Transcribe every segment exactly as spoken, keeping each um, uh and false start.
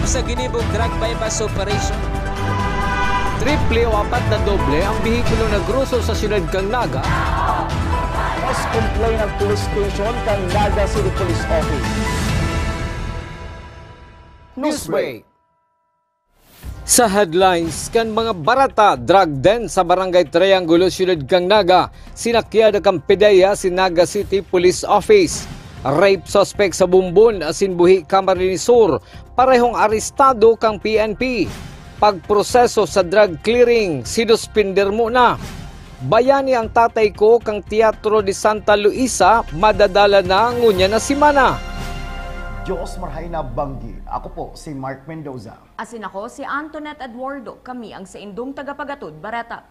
Sa ginibong drug buy-bust operation, triple o apat na doble ang behikulo na groso sa siyudad kan Naga. Mas complain ang police station kan Naga City Police Office. Newsbreak. Sa headlines kan mga bareta, drug den sa Barangay Triangulo, siyudad kan Naga, sinakyada kan PDEA si Naga City Police Office. Rape suspect sa Bombon asin buhi Camarines Sur, parehong arestado kan P N P. Pagproseso sa drug clearing, sinuspender muna. Bayani ang tatay ko kan Teatro de Santa Luisa, madadala na ngunyan na semana. Diyos marhay na banggi. Ako po si Mark Mendoza. Asin ako si Antoinette Eduardo. Kami ang saindong tagapagatod bareta.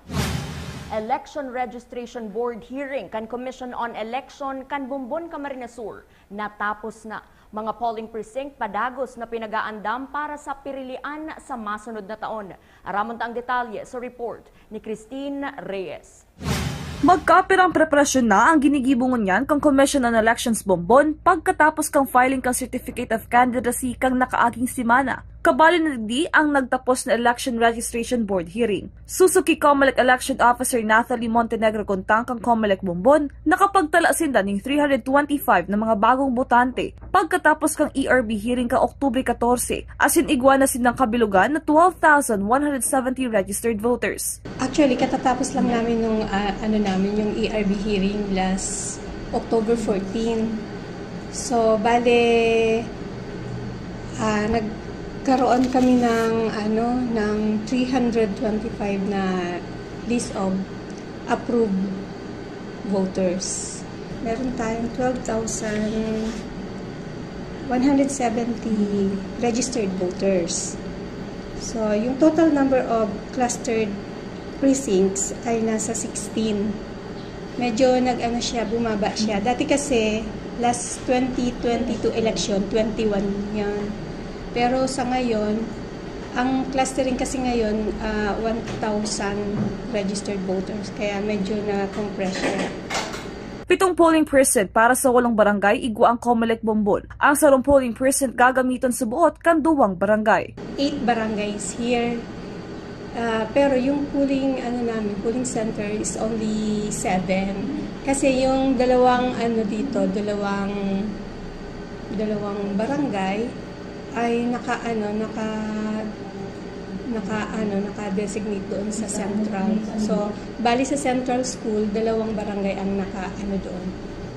Election Registration Board hearing kan Commission on Election kan Bombon, Camarines Sur natapos na. Mga polling precinct padagos na pinag-aandam para sa pirilian sa masunod na taon. Aramon ta ang detalye sa report ni Christine Reyes. Magkapirang preparasyon na ang ginigibo ngunyan kan Commission on Elections Bombon pagkatapos kan filing kan Certificate of Candidacy kan nakaaging semana. Kabali na digdi ang nagtapos na Election Registration Board hearing. Susog ki Comelec Election Officer Nathalie Montenegro Guntang kan Comelec Bombon, nakapagtala sinda nin three hundred twenty-five na mga bagong botante pagkatapos kan E R B hearing kan Oktubre katorse, asin igwa na sindang kabilogan na twelve thousand one hundred seventy registered voters. Actually, katatapos lang namin nung, ah, ano namin, yung E R B hearing last October fourteen. So, bale, ah, nagkaroon kami ng, ano, ng three hundred twenty-five na list of approved voters. Meron tayong twelve thousand one hundred seventy registered voters. So, yung total number of clustered precincts ay nasa sixteen. Medyo nag-ano siya, bumaba siya. Dati kasi, last twenty twenty-two election, twenty-one yan. Pero sa ngayon, ang clustering kasi ngayon, ah, one thousand registered voters. Kaya medyo na-compress siya. Pitong polling precinct para sa walong barangay igwa ang Comelec Bombon. Ang sarong polling precinct gagamiton sa buot kan duwang barangay. Eight barangays here. Ah, pero yung polling, ano namin, polling center is only seven. Kasi yung dalawang, ano dito, dalawang, dalawang barangay ay naka, ano, naka, naka, ano, naka-designate doon sa central. So, bali sa central school, dalawang barangay ang naka, ano, doon.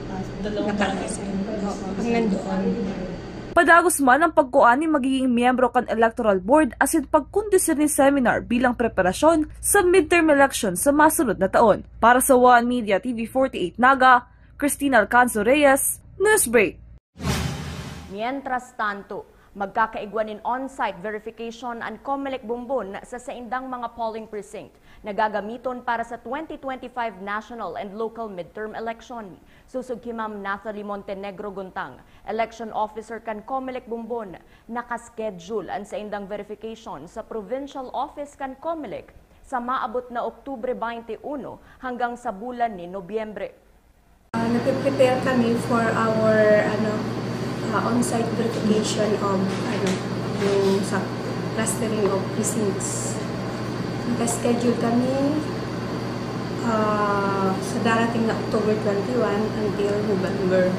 Ah, dalawang barangay. Naka-assign. Oo, ang nandoon. Padagos man ang pagkua nin magiging miyembro kan Electoral Board asin pagkondusir nin seminar bilang preparasyon sa midterm election sa masunod na taon. Para sa One Media T V forty-eight Naga, Christina Alcanzo Reyes, Newsbreak. Mientras tanto, magkakaigwa nin on-site verification an Comelec Bombon sa saindang mga polling precinct na gagamiton para sa twenty twenty-five national and local midterm election. Susog ki Ma'am Nathalie Montenegro Guntang, election officer kan Comelec Bombon, naka-schedule an saindang verification sa provincial office kan Comelec sa maabot na Oktubre twenty-one hanggang sa bulan ni Nobyembre. Ah, nagpe-prepare kami for our, ano, ah, on-site verification of, ano, yung sa clustering of precincts. Naka-schedule kami, ah, sa darating na October twenty-one until November.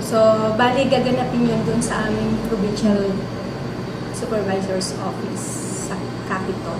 So, bali, gaganapin yun dun sa aming provincial supervisor's office sa Capitol.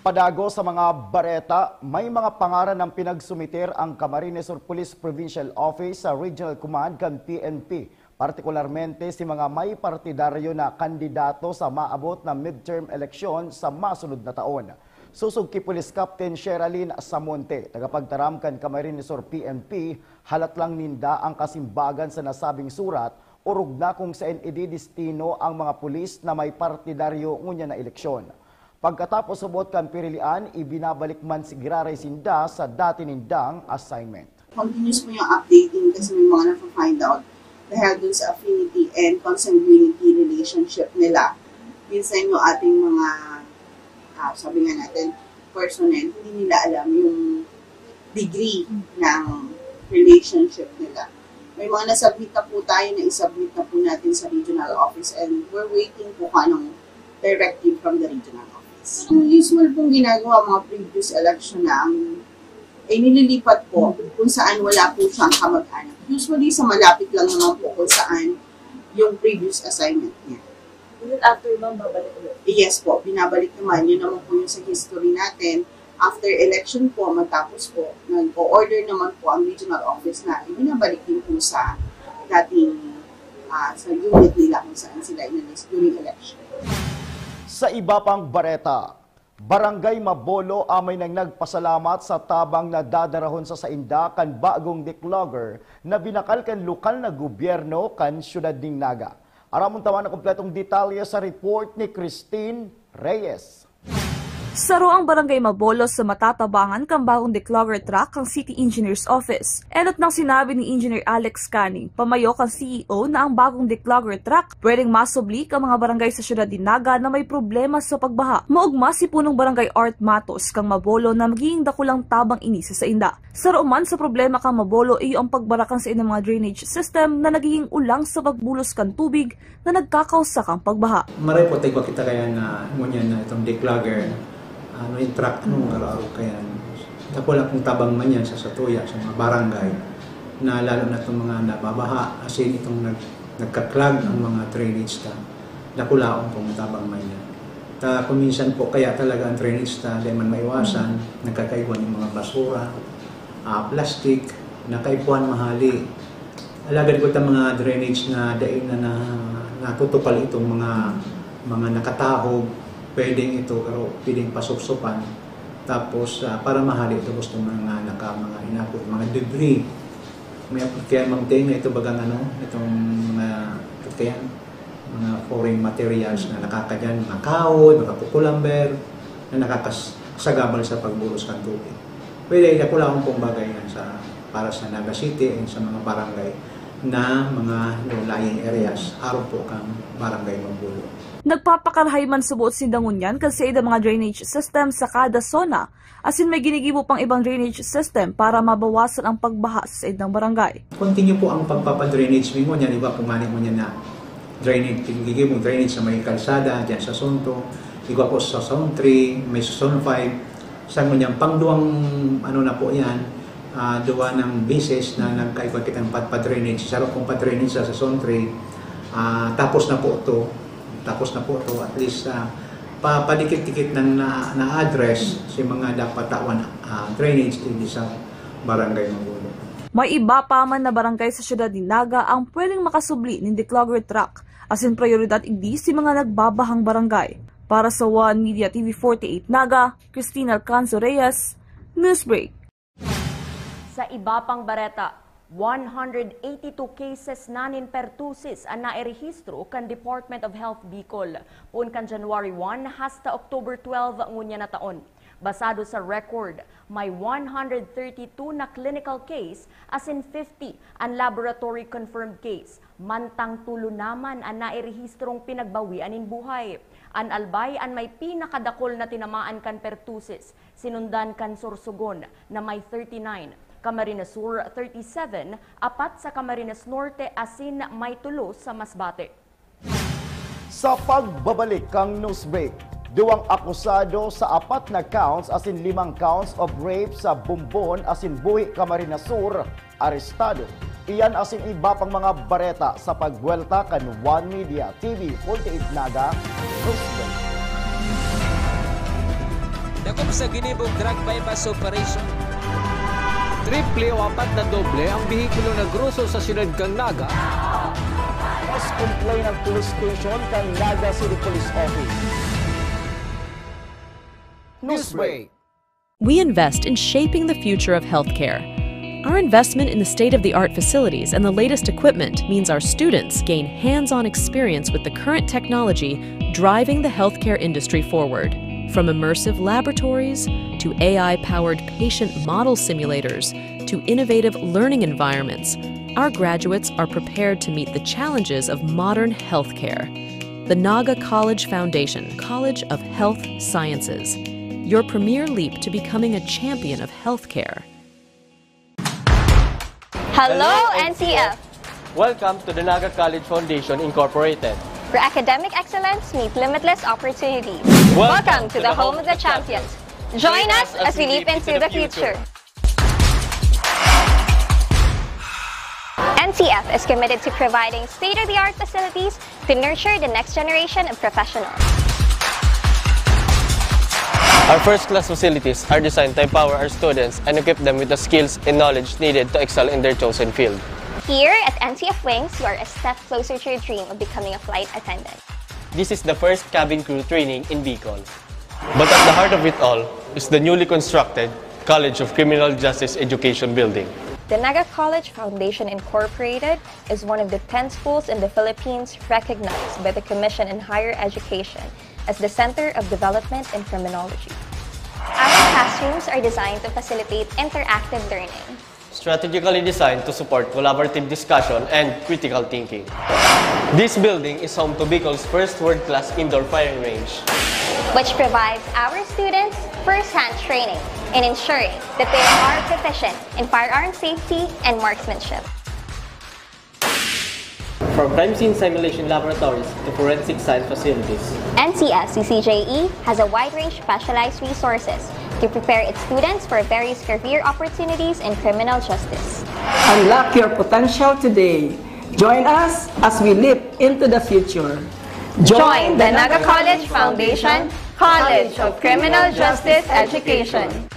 Padagos sa mga bareta, may mga pangaran ng pinagsumiter ang Camarines Sur Police Provincial Office sa Regional Command kan P N P, partikularmente si mga may partidaryo na kandidato sa maabot na midterm eleksyon sa masunod na taon. Susog ki Police Captain Sheralyn Samonte, tagapagtaram kan Camarines Sur P N P, halat lang ninda ang kasimbagan sa nasabing surat, orog na kung saen ididestino ang mga pulis na may partidaryo ngunyan na eleksyon. Pagkatapos subot kan pirilian, ibinabalik man si Giraray sinda sa dati nindang assignment. Continuous po yung updating kasi may mga nafa-find out dahil dun sa affinity and consanguinity relationship nila. Minsan yung ating mga, ah, sabi nga natin, personnel, hindi nila alam yung degree ng relationship nila. May mga nasubmit na po tayo na isubmit na po natin sa regional office, and we're waiting po kung anong directive from the regional office. Ang usual pong ginagawa, mga previous election na ang, eh, nililipat po kung saan wala po siyang kamag-anak. Usually sa malapit lang naman po kung saan yung previous assignment niya. Is it after, ma'am, babalik ulit? Yes po, binabalik naman. Yun naman po yung sa history natin. After election po, matapos po, nag-o-order naman po ang regional office na ibinabalik din po sa dating, ah, sa unit nila kung saan sila inalis during election. Sa iba pang bareta, Barangay Mabolo amay nang nagpasalamat sa tabang na dadarahon sa sainda kan bagong declogger na binakal kan lokal na gobyerno kan siyudad nin Naga. Aramon ta man an kompletong detalye sa report ni Christine Reyes. Saro ang Barangay Mabolo sa matatabangan kan bagong declogger truck kan City Engineer's Office. Enot nang sinabi ni Engineer Alex Canning, pamayo kan C E O, na ang bagong declogger truck pwedeng masubli kan mga barangay sa siyudad nin Naga na may problema sa pagbaha. Maogma si Punong Barangay Art Matos kan Mabolo na magiging dakulang tabang ini sa sainda. Saro man sa problema kan Mabolo iyo ang pagbara kan saindang mga drainage system na nagiging ulang sa pagbulos kan tubig na nagkakausa kan pagbaha. Maray po, tayo kita kaya na ngunyan na itong declogger, ano yung truck, ano, araw-araw kaya. Dakula pong tabang man yan sa satuya, sa mga barangay, na lalo na itong mga nababaha, as in itong nag, nagka-clog ang mga drainage ta. Dakulaon pong tabang man yan. Ta, kung minsan po kaya talaga ang drainage ta, di man maiwasan, nagkakaigwan yung mga basura, ah, plastic, na kaipuhan mahali. Alagad ko ta mga drainage na dai na, na natutukal itong mga mga nakatahob, pwedeng ito, pero pwedeng pasupsupan. Tapos, ah, para mahali ito gusto mga naka, mga inapod, mga debris. May kaya mang tingnan ito bagang ano, itong mga, kaya mga foreign materials na nakakadyan, mga kahoy, mga kukulamber, na nakakasagabal sa pagbulos kan tubig. Pwede, dakulaon pong bagay yan sa, para sa Naga City and sa mga barangay na mga low-lying areas, arog po kang Barangay Mabolo. Nagpapakarahay man subot sinda ngunyan kan saindang mga drainage system sa kada zona, asin may ginigibo pang ibang drainage system para mabawasan ang pagbaha sa saindang barangay. Continue po ang pagpapadrainage mi ngunyan, iba po man ngunyan na drainage, ginigibo drainage sa may kalsada, dyan sa Zone two, iba po sa Zone three, may Zone five, sa ngunyan, pangduwang ano na po yan, ah, duwa ng beses na nagkaigwa kitang pad-, pad-drainage. Saro pong pad-drainage sa, sa Zone three, ah, tapos na po ito. Tapos na po ito. At least, ah, pa, padikit-dikit nang na, na-address si mga dapat tawan, ah, drainage din sa Barangay Magulo. May iba pa man na barangay sa siyudad nin Naga ang pwedeng makasubli nin declogger truck, asin prioridad igdi si mga nagbabahang barangay. Para sa One Media T V forty-eight Naga, Christine Alcanzo Reyes, Newsbreak. Sa iba pang bareta, one hundred eighty-two cases na nin pertussis an nairehistro kan Department of Health Bicol, poon kan January one hasta October twelve ngunyan na taon. Basado sa record, may one hundred thirty-two na clinical case asin fifty an laboratory confirmed case, mantang tulo naman an nairehistrong pinagbawian nin buhay. An Albay an may pinakadakul na tinamaan kan pertussis, sinundan kan Sorsogon na may thirty-nine, Camarines Sur thirty-seven, apat sa Camarines Norte asin may tulo sa Masbate. Sa pagbabalik kan newsbreak, duwang akusado sa apat na counts asin limang counts of rape sa Bombon asin Buhi, Camarines Sur, arestado. Iyan asin iba pang mga bareta sa pagbuwelta kan One Media T V forty-eight Naga Newsbreak. Dakop sa ginibong drug buy-bust operation. Triple o apat na doble ang behikulo na groso sa siyudad kan Naga. Mas complain ang police station kan Naga City Police Office. Newsbreak. We invest in shaping the future of healthcare. Our investment in the state of the art facilities and the latest equipment means our students gain hands on experience with the current technology driving the healthcare industry forward. From immersive laboratories to A I powered patient model simulators to innovative learning environments, our graduates are prepared to meet the challenges of modern healthcare. The Naga College Foundation, College of Health Sciences, your premier leap to becoming a champion of healthcare. Hello, N C F! Welcome to the Naga College Foundation Incorporated. Where academic excellence meets limitless opportunities. Welcome to the home of the champions. Join us as we leap into the future. N C F is committed to providing state-of-the-art facilities to nurture the next generation of professionals. Our first-class facilities are designed to empower our students and equip them with the skills and knowledge needed to excel in their chosen field. Here at N C F Wings, you are a step closer to your dream of becoming a flight attendant. This is the first cabin crew training in Bicol. But at the heart of it all is the newly constructed College of Criminal Justice Education Building. The Naga College Foundation Incorporated is one of the ten schools in the Philippines recognized by the Commission on Higher Education as the Center of Development in Criminology. Our classrooms are designed to facilitate interactive learning. Strategically designed to support collaborative discussion and critical thinking. This building is home to Bicol's first world-class indoor firing range. Which provides our students first-hand training in ensuring that they are proficient in firearm safety and marksmanship. From crime scene simulation laboratories to forensic science facilities, N C S C C J E has a wide range of specialized resources to prepare its students for various career opportunities in criminal justice. Unlock your potential today. Join us as we leap into the future. Join the Naga College Foundation College of Criminal Justice Education.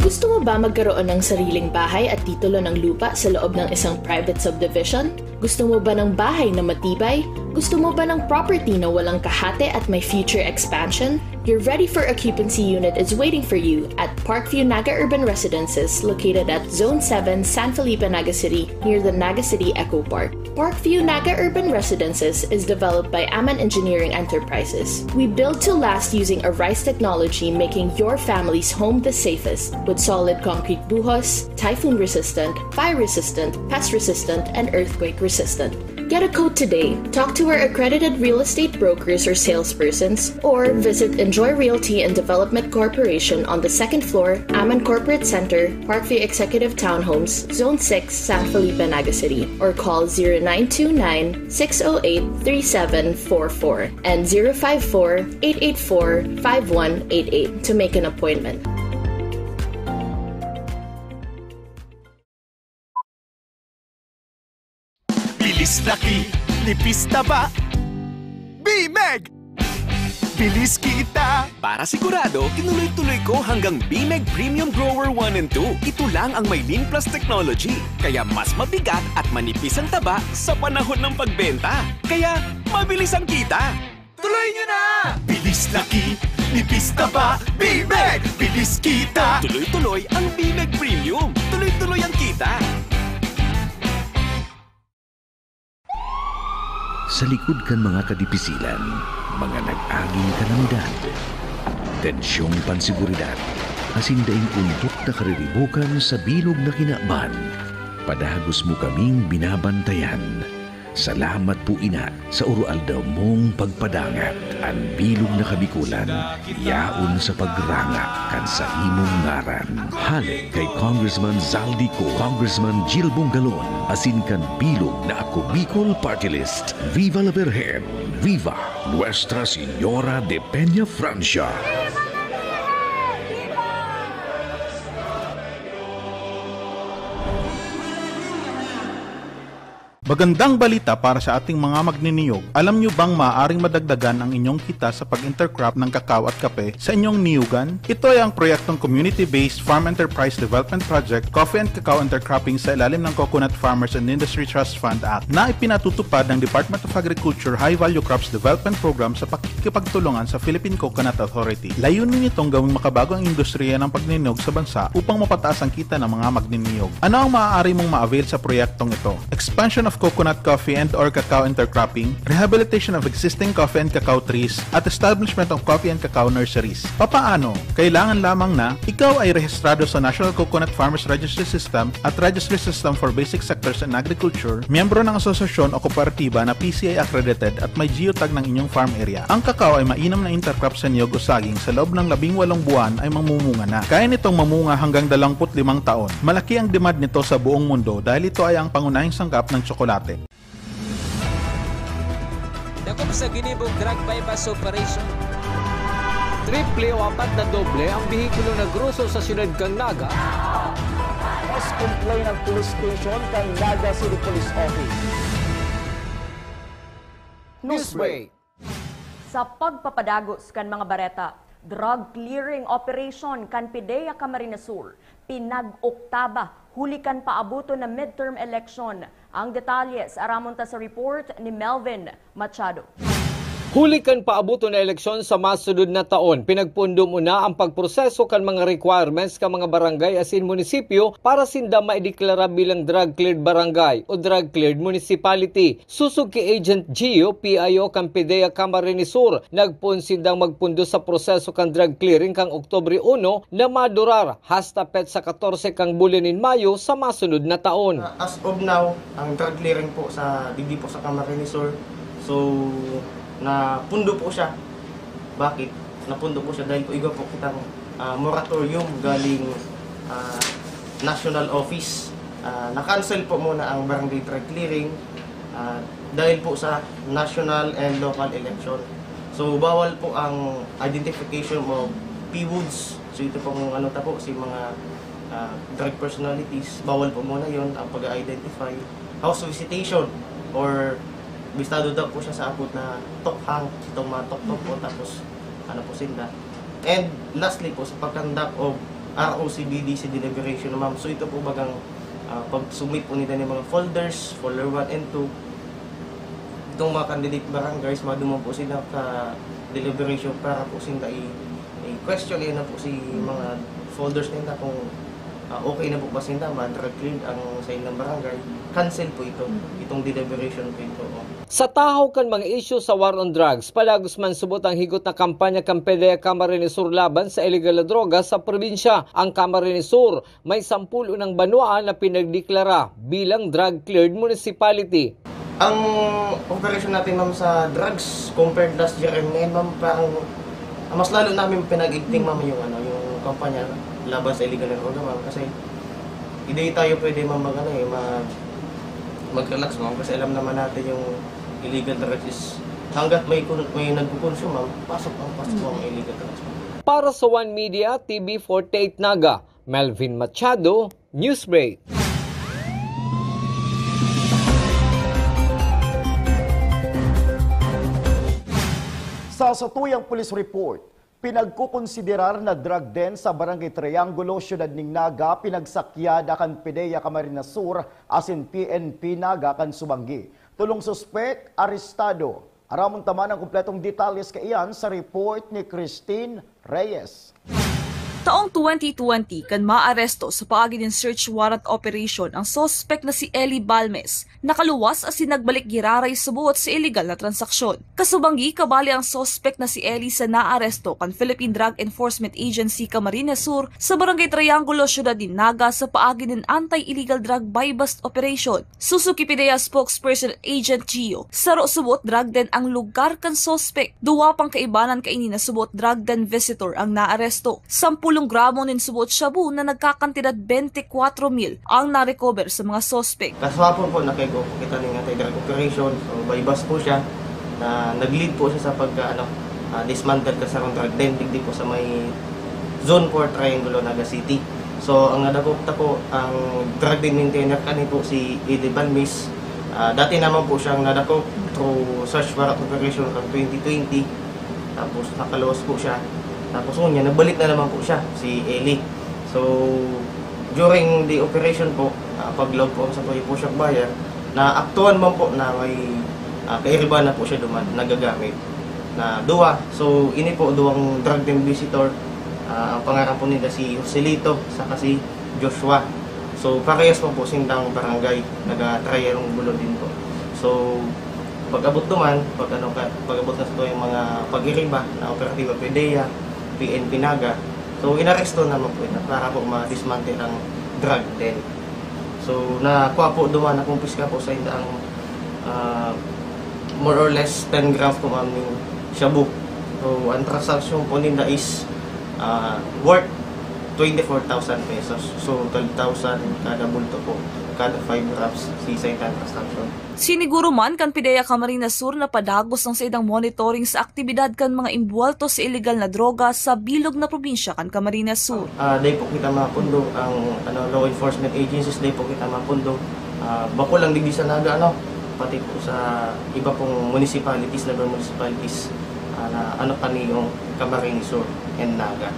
Gusto mo ba magkaroon ng sariling bahay at titulo ng lupa sa loob ng isang private subdivision? Gusto mo ba ng bahay na matibay? Gusto mo ba ng property na walang kahate at may future expansion? Your ready for occupancy unit is waiting for you at Parkview Naga Urban Residences, located at Zone seven, San Felipe, Naga City, near the Naga City Eco Park. Parkview Naga Urban Residences is developed by Aman Engineering Enterprises. We build to last using a rise technology, making your family's home the safest with solid concrete buhos, typhoon resistant, fire resistant, pest resistant, and earthquake resistant. Get a quote today. Talk to our accredited real estate brokers or salespersons, or visit Enjoy Realty and Development Corporation on the second floor, Aman Corporate Center, Parkview Executive Townhomes, Zone six, San Felipe, Naga City, or call zero nine two nine, six oh eight, three seven four four and zero five four, eight eight four, five one eight eight to make an appointment. Bilis laki, nipis taba. Bimeg! Bilis kita! Para sigurado, tinuloy-tuloy ko hanggang Bimeg Premium Grower one and two. Ito lang ang may Lean Plus technology. Kaya mas mabigat at manipis ang taba sa panahon ng pagbenta. Kaya mabilis ang kita. Tuloy nyo na! Bilis laki, nipis taba, Bimeg! Bilis kita! Tuloy-tuloy ang Bimeg Premium. Tuloy-tuloy ang kita. Sa likod kan mga kadipisilan, mga nag-aging kalamidad, tensyong panseguridad, asin daing undok na kariribokan sa bilog na kinaban, padagos mo kaming binabantayan. Salamat po ina sa oroaldaw mong pagpadangat. An bilog na Kabikolan, yaon sa pagranga kan sa imong ngaran. Hale kay Congressman Zaldy Co, Congressman Gil Bongalon, asin kan bilog na Ako Bicol Party List. Viva la Virgen! Viva Nuestra Señora de Peña Francia! Magandang balita para sa ating mga magniniyog. Alam niyo bang maaaring madagdagan ang inyong kita sa pag-intercrop ng kakao at kape sa inyong niyugan? Ito ay ang proyektong Community-Based Farm Enterprise Development Project, Coffee and Cacao Intercropping sa ilalim ng Coconut Farmers and Industry Trust Fund Act na ipinatutupad ng Department of Agriculture High Value Crops Development Program sa pakikipagtulungan sa Philippine Coconut Authority. Layunin nitong gawing makabago ang industriya ng pagniniyog sa bansa upang mapataas ang kita ng mga magniniyog. Ano ang maaari mong ma-avail sa proyektong ito? Expansion of coconut coffee and or cacao intercropping, rehabilitation of existing coffee and cacao trees, at establishment of coffee and cacao nurseries. Papaano? Kailangan lamang na ikaw ay rehistrado sa National Coconut Farmers Registry System at Registry System for Basic Sectors in Agriculture, miyembro ng asosasyon o kooperatiba na P C A accredited at may geotag ng inyong farm area. Ang cacao ay mainam na intercrop sa niyog o saging sa loob ng labing walong buwan ay mamumunga na. Kaya nitong mamunga hanggang dalawampu't limang taon. Malaki ang demand nito sa buong mundo dahil ito ay ang pangunahing sangkap ng tsokolate. Dakop sa ginibong drug buy-bust operation. Triple o apat na doble ang behikulo na groso sa siyudad kan Naga. Mas complain ang police station kan Naga City Police Office. Newsbreak. Sa pagpapadagos kan mga bareta, drug clearing operation kan PDEA Camarines Sur, pinag-oktaba huli kan paaboton na midterm election. Ang detalye sa aramon ta sa report ni Melvin Machado. Huli kan paaboton na eleksyon sa masunod na taon, pinagpundom na ang pagproseso kan mga requirements kan mga barangay asin munisipyo para sinda maideklara bilang drug-cleared barangay o drug-cleared municipality. Susog ki Agent Gio, P I O kan PDEA Camarines Sur, nagpoon sindang magpundo sa proseso kan drug clearing kan Oktubre uno na madurar hasta petsa katorse kan bulan nin Mayo sa masunod na taon. Ah, as of now, ang drug clearing po sa digdi po sa Camarines Sur, so napundo po siya. Bakit? Napundo po siya dahil po igwa po kitang ah, moratorium galing ah, national office. Ah, na-cancel po muna ang barangay drug clearing ah, dahil po sa national and local election. So bawal po ang identification of P woods. So ito pong ano ta po, si mga ah, drug personalities, bawal po muna yon ang pag-identify. House visitation or bistado daw po siya sa abot na tokhang, itong mga toktok po, tapos ano po sinda. And lastly po, sa pag-conduct of R O C B D C deliberation, ma'am. So ito po bagang ah, pag-submit po nila ng mga folders, folder one and two, itong mga candidate barangays, maduman po sila sa deliberation para po sinda i- i-question na po si mga folders nila kung ah, okay na po ba sinda, ma-drug cleared ang sa ilang barangay. Cancel po ito, itong deliberation po ito. Oh. Sa tahaw kan mga isyu sa war on drugs, padagos man subot ang higot na kampanya kan PDEA Camarines Sur laban sa iligal na droga sa probinsya. Ang Camarines Sur may sampul unang banwaan na pinagdeklara bilang drug-cleared municipality. Ang operasyon natin, ma'am, sa drugs compared last year and ngayon, ma'am, parang ah, mas lalo namin pinag-igting, ma'am, yung, ano, yung kampanya laban sa illegal na droga, ma'am, kasi hindi tayo pwede, ma'am, mag, ano, eh, mag, mag-relax, ma'am, kasi alam naman natin yung illegal drugs is hanggat may, kun- may nagkukonsume, ma'am, pasok ang pasok ang illegal drugs. Para sa One Media, T V forty-eight Naga, Melvin Machado, Newsbreak. Sa satuyang police report, pinagkukonsiderar na drug den sa Barangay Triangulo, Siyudad nin Naga, pinagsakyan kan PDEA Camarines Sur asin P N P Naga kan Subangui. Tolong suspek arestado. Aramon ta man ang kompletong detalye kaiyan sa report ni Christine Reyes. Taong twenty twenty, kan maaresto sa paagi nin search warrant operation ang suspek na si Eli Balmes, nakaluwas asin nagbalik giraray subot sa iligal na transaksyon. Kasubanggi, kabali ang suspek na si Eli sa naaresto kan Philippine Drug Enforcement Agency Camarines Sur sa Barangay Triangulo, Siyudad nin Naga sa paagi nin anti-illegal drug buy-bust operation. Susog ki PDEA spokesperson Agent Gio, saro subot drug den ang lugar kan suspek. Duwa pang kaibanan kaini na subot drug den visitor ang naaresto. Sampulong gramo nin subot shabu na nagkakantidad twenty-four mil ang na-recover sa mga suspek. Kahapon po, nakaigo po kita ng anti-drug operation. So, buy-bust po siya. Na nag-lead po siya sa pagka, ano, ah, dismantle ka sa drug den, digdi po sa may Zone four Triangulo, Naga City. So, ang nadakop ta po, ang drug den maintainer kani po si Eli Balmis. Ah, dati naman po siyang nadakop through search warrant operation kan twenty twenty. Tapos nakaluwas po siya. Tapos ngunyan, nagbalik na naman po siya, si Eli. So, during the operation po, ah, pag-log po sa po siya buyer, na aktuhan man po na may ah, kairiba na po siya duman, nagagamit na duwa. So, ini po, duwang drug den visitor, ah, ang pangaran po nila si Joselito saka si Joshua. So, parehas po po sindang barangay, naga-triangulo din po. So, pag-abot naman, pag ano ka, pag-abot na sa yung mga pag-iriba na operatiba PDEA, P N P Naga, so inaresto naman po ito para po ma-dismantle ang drug den. So, nakuha po duman, nakumpiska po sa indang, ah, more or less ten grams po, ma'am, yung shabu. So, ang transaksyon po ninda is, ah, worth twenty-four thousand pesos. So, twelve thousand kada bulto po, kada five grams, sa isang transaksyon. Siniguro man kan PDEA Camarines Sur na padagos ang saindang monitoring sa aktibidad kan mga imbuwelto sa iligal na droga sa bilog na probinsya kan Camarines Sur. Ah, dai po kita mapundo ang, ano, law enforcement agencies, dai po kita mapundo. Ah, bako lang digdi sa Naga, ano, pati po sa iba pong municipalities, neighbor municipalities, ah, na ano pa niyong Camarines Sur and Naga.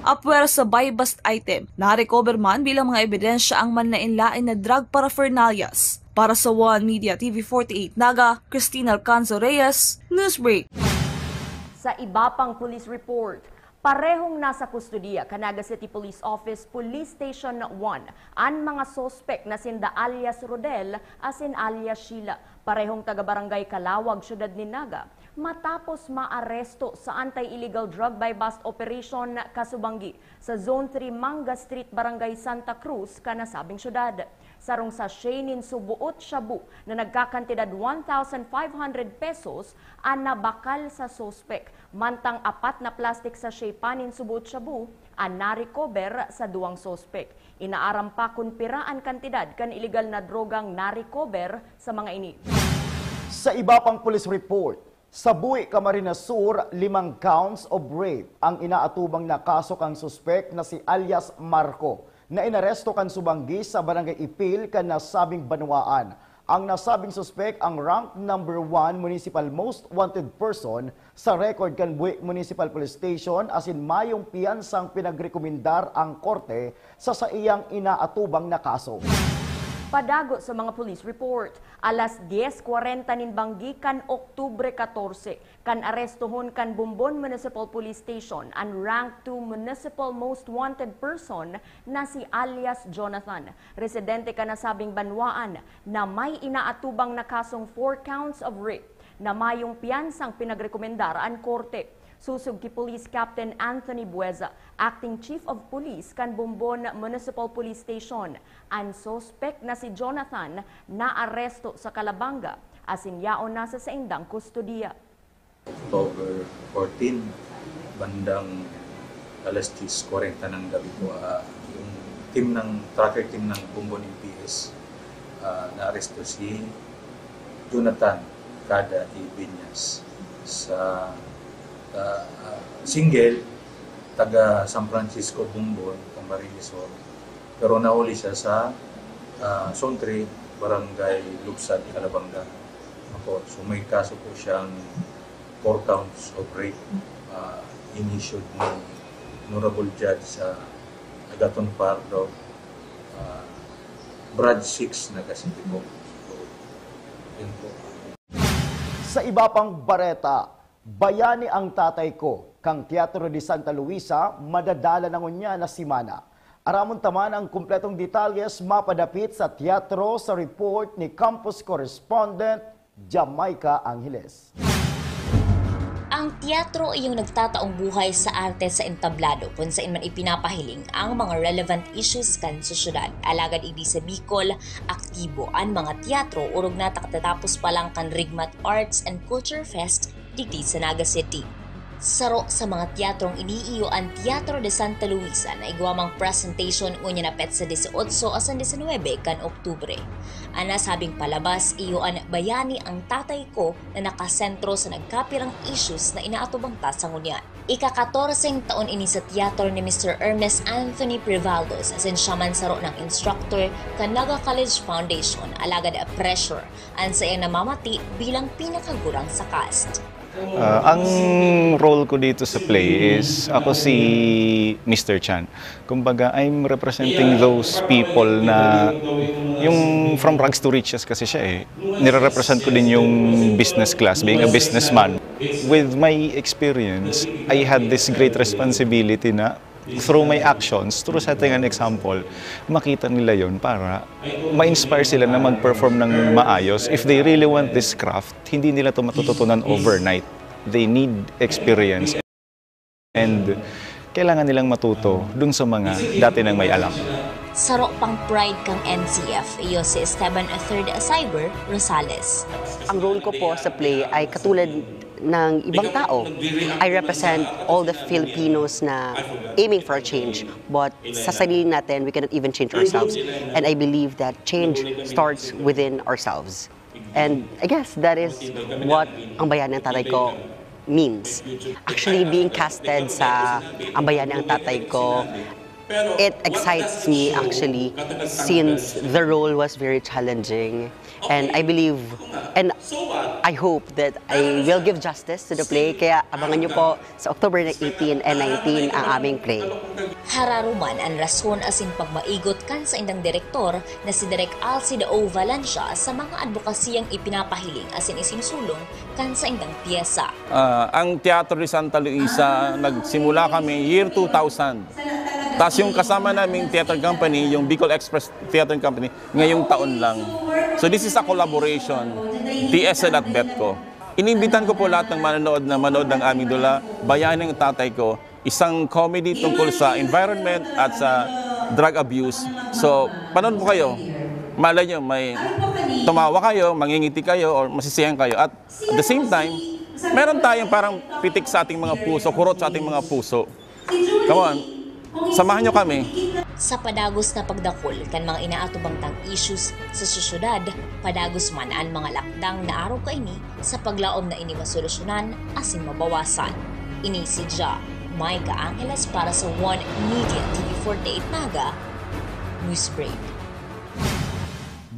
Apwera sa buy-bust item, na-recover man bilang mga ebidensya ang manlaen-laen na drug paraphernalias. Para sa One Media T V forty-eight Naga, Christine Alcanzo Reyes, Newsbreak. Sa iba pang police report, parehong nasa kustodiya kan Naga City Police Office Police Station one an mga suspek na sinda alias Rodel asin alias Sheila. Parehong taga Barangay Calawag, Syudad nin Naga, matapos maaresto sa anti-illegal drug buy-bust operation kasubanggi sa Zone three Manga Street, Barangay Santa Cruz, kan nasabing syudad. Sarong sachet nin suboot shabu na nagkakantidad one thousand five hundred pesos an nabakal sa suspek, mantang apat na plastic sachet pa nin suboot shabu an na-recover sa duwang suspek. Inaaram pa kun pira an kantidad kan iligal na drogang na-recover sa mga ini. Sa iba pang police report, sa Buhi, Camarines Sur, limang counts of rape ang inaatubang na kaso kan suspek na si alias Marco, na inaresto kan subanggi sa Barangay Ipil kan nasabing banwaan. Ang nasabing suspek ang rank number one municipal most wanted person sa record kan Buhi Municipal Police Station asin mayong piyansang pinagrekomendar ang korte sa saiyang inaatubang na kaso. Padago sa mga police report, alas dyes kwarenta nin banggi kan Oktubre katorse, kan arestohon kan Bombon Municipal Police Station an rank two municipal most wanted person na si alias Jonathan, residente kan nasabing banwaan, na may inaatubang na kasong four counts of rape na mayong piyansang pinagrekomendar an korte. Sosog ki Police Captain Anthony Bueza, Acting Chief of Police kan Bombon Municipal Police Station, an suspek na si Jonathan naaresto sa Calabanga asin yaon na sa saindang kustodiya. October fourteen, bandang alas diyes kwarenta ng gabi po, ah, yung team ng, tracker team ng Bombon M P S, ah, naaresto si Jonathan Kada Ibeñas sa, ah, single, taga San Francisco, Bombon, Camarines Sur. Pero nahuli siya sa, ah, Zone three, Barangay Lubsad, Calabanga. Opo, so may kaso po siyang four counts of rape, ah, inissued ni Honorable Judge sa Agaton Pardo, ah, Branch six, Naga City po. So, yun po. Sa iba pang bareta, Bayani ang Tatay Ko, kan Teatro de Santa Luisa, madadala na ngunyan na semana. Aramon ta man ang kumpletong detalles mapadapit sa teatro sa report ni campus correspondent Jamaica Angeles. Ang teatro iyo nagtataong buhay sa arte sa entablado, kung saen man ipinapahiling ang mga relevant issues kan sosyedad. Alagad idi sa Bicol, aktibo an mga teatro, orog na ta katatapos pa lang kan Rigmat Arts and Culture Fest digdi sa Naga City. Saro sa mga teatrong ini iyo an Teatro de Santa Luisa na igwa mang presentation ngunyan na petsa dieciocho asin diecinuebe kan Oktubre. An nasabing palabas iyo an Bayani ang Tatay Ko na nakasentro sa nagkapirang issues na inaatubang ta sa ngunyan. Ika-katorseng taon ini sa teatro ni Mister Hermes Anthony Privaldos, asin siya man saro ng instructor kan Naga College Foundation, alagad pressure an saiyang namamati bilang pinakagurang sa cast. Ah, ang role ko dito sa play is ako si Mister Chan. Kumbaga, I'm representing those people na yung from rags to riches kasi siya eh. Nire-represent ko din yung business class, being a businessman. With my experience, I had this great responsibility na Through my actions, through setting an example, makita nila yon para ma-inspire sila na mag-perform ng maayos. If they really want this craft, hindi nila ito matututunan overnight. They need experience. And kailangan nilang matuto dun sa mga dati nang may alam. Saro pang pride kan N C F iyo si Esteban Third Cyber Rosales. Ang role ko po sa play ay katulad ng ibang tao. I represent all the Filipinos na aiming for a change. But sa sarili natin, we cannot even change ourselves. And I believe that change starts within ourselves. And I guess that is what ang Bayani ng Tatay Ko means. Actually, being casted sa Ang Bayani ng Tatay Ko, it excites me actually since the role was very challenging. And I believe, and I hope that I will give justice to the play. Kaya abangan nyo po sa October eighteen and nineteen ang aming play. Hararuman an rason asin pagmaigot kan saindang direktor na si Direk Alcide O. Valencia sa mga adbokasiyang ipinapahiling asin isinusulong kan saindang pyesa. Ah, ang Teatro de Santa Luisa, nagsimula kami year two thousand. Tapos yung kasama naming theater company, yung Bicol Express Theater Company, ngayong taon lang. So this is a collaboration, T S L at Betco. Inimbitan ko po lahat ng manonood na manood ng aming dula, Bayani ng Tatay Ko, isang comedy tungkol sa environment at sa drug abuse. So, panood po kayo. Malay nyo, may tumawa kayo, mangingiti kayo, or masisiyahan kayo. At at the same time, meron tayong parang pitik sa ating mga puso, kurot sa ating mga puso. Come on, samahan nyo kami. Sa padagos na pagdakul kan mga inaatubang tang issues sa sosyedad, padagos man an mga lakdang na arog kaini sa paglaom na ini masolusyonan asin mabawasan. Ini si Ja, Micah Angeles para sa One Media T V forty-eight Naga Newsbreak.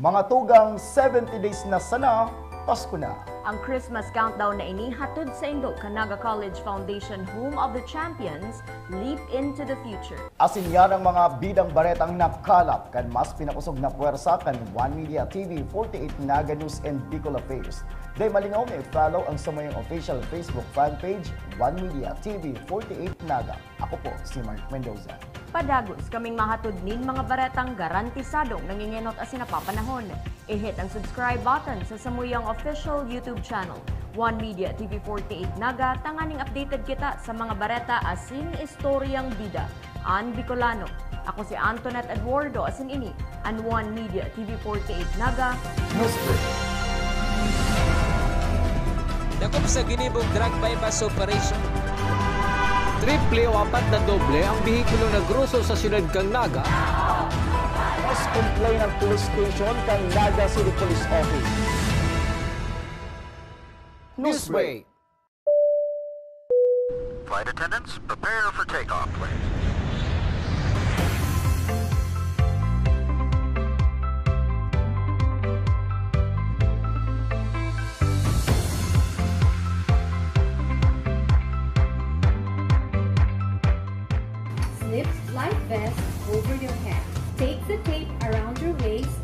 Mga tugang, seventy days na sana, Pasko na! Ang Christmas countdown na ini hatod saindo kan Naga College Foundation, Home of the Champions, Leap into the Future. Asin yan ang mga bidang baretang nakalap kan mas pinakosog na pwersa kan One Media T V forty-eight Naga News and Bicol Affairs. Dai malingaw na i-follow ang samuyang official Facebook fan page, One Media T V forty-eight Naga. Ako po si Mark Mendoza. Padagos kaming mahatod nin mga baretang garantisadong nangingenot asin napapanahon. I-hit ang subscribe button sa samuyang official YouTube channel, One Media T V forty-eight Naga, tanganing updated kita sa mga bareta asin istoryang bida an Bicolano. Ako si Antoinette Eduardo, asin ini an One Media T V forty-eight Naga Newsbreak. Dakop sa ginibong drug buy-bust operation. Triple o apat na doble ang behikulo na groso sa siyudad kan Naga. Mas complain ang police station kan Naga City Police Office. Newsbreak. Flight attendants, prepare for takeoff, please. Slip life vest over your head. Take the tape around your waist